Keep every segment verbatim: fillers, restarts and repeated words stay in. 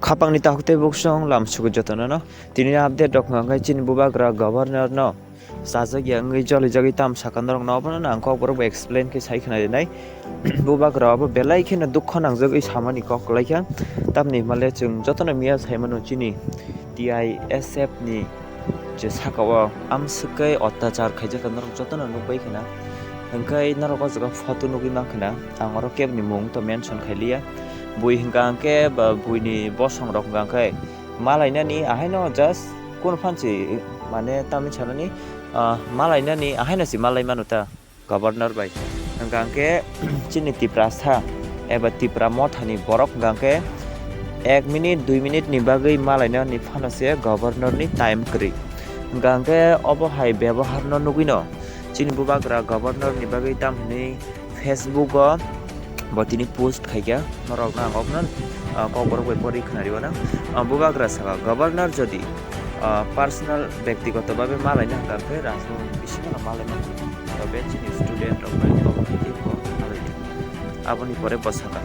Khapangni takhuk tei buksong lam sugo jotono no. Tini update rok hwnkha khe chini bubagra governor no chajak ya wngwi jolijagwi tam saka norok no, obono no ang kok borok bai explain khe sai khna rinai. Bubagra obo belai kheno dukho nangjagwi samani kok kwlai kha. Tamni hwnmale chwng jotono miya sai mano chini T I S F ni je saka o amswk khe otyachar khaijak norok jotono nukbai khna. Hwnkhe norok o jaga photo nugwi mankha na, ang oro keboni mung to mention khailiya. Bui hwnkha hwnkhe ba buini bosong rok hwnkha hwnkhe malainani ahaino just kunu phansi mane tamni sanani, ah, malainani ahaino si malai manu ta governor bai. Hwnkha hwnkhe chini Tiprasa eba Tipra mothani borok hwnkha hwnkhe ek minute, dui minute ni bagwi malainani phano se governor ni time kwrwi. Hwnkha hwnkhe obo hai bebohar no nugwino chini bubagra governor ni bagwi tam hwnwi Facebook o bo tini post khaikha, norok no ang okno, ah, kok borok bai pori khna rio na. Ah, bubagra saka, governor jodi, ah, personal, bektigoto babe malaina hwnkha khe rajbhavan bisingo no malai mano, tobe chini student rok bai kok hai khe bo malai kha. Aboni pore bo saka,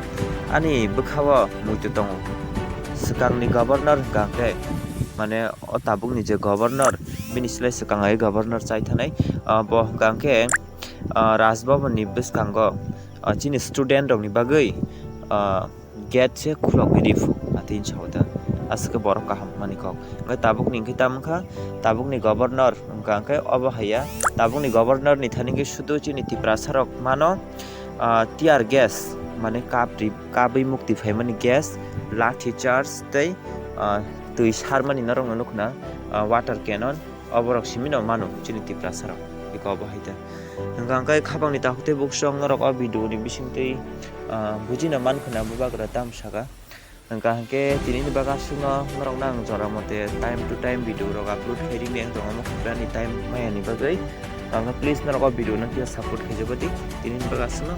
ani bwkha o muitu tongo, swkangni governor hwnkha khe, mane o tabukni je governor, bini slai swkang hai governor chai thanai, ah, bo hwnkha khe, ah, Raj Bhavan ni bwskango, ah, chini student rok ni bagwi, ah, gate se khulogwi riphu, atwi sao ta. Aswk khe borok kaham mani kok. Hwnkhe tabuk ni hwnkhe tamo wngkha, tabuk ni governor wngkha hwnkhe obo haiya. Tabuk ni governor ni thani hwnkhe sudu chini Tiprasa rok mano, ah, tear gas, mane kap ri-, kabwi mukti phaimani gas, lathi charge tei, ah, twi sarmani norok no nukhna, ah, water cannon. Oborok simino mano chini Tiprasa rok, iko obo hai ta. Hwnkha hwnkhe khapangni takhuk tei buksong norok o video ni bisingtwi, ah, bujina man khwna bubagra tam saka. Hwnkha hwnkhe tinini bagwi aswkno norokno ang jora mote time to time video rok upload khai rini ang jora mo khabrani time maya ni bagwi. Ang please norok o video no kisa support khai jagodi tinini bagwi aswkno.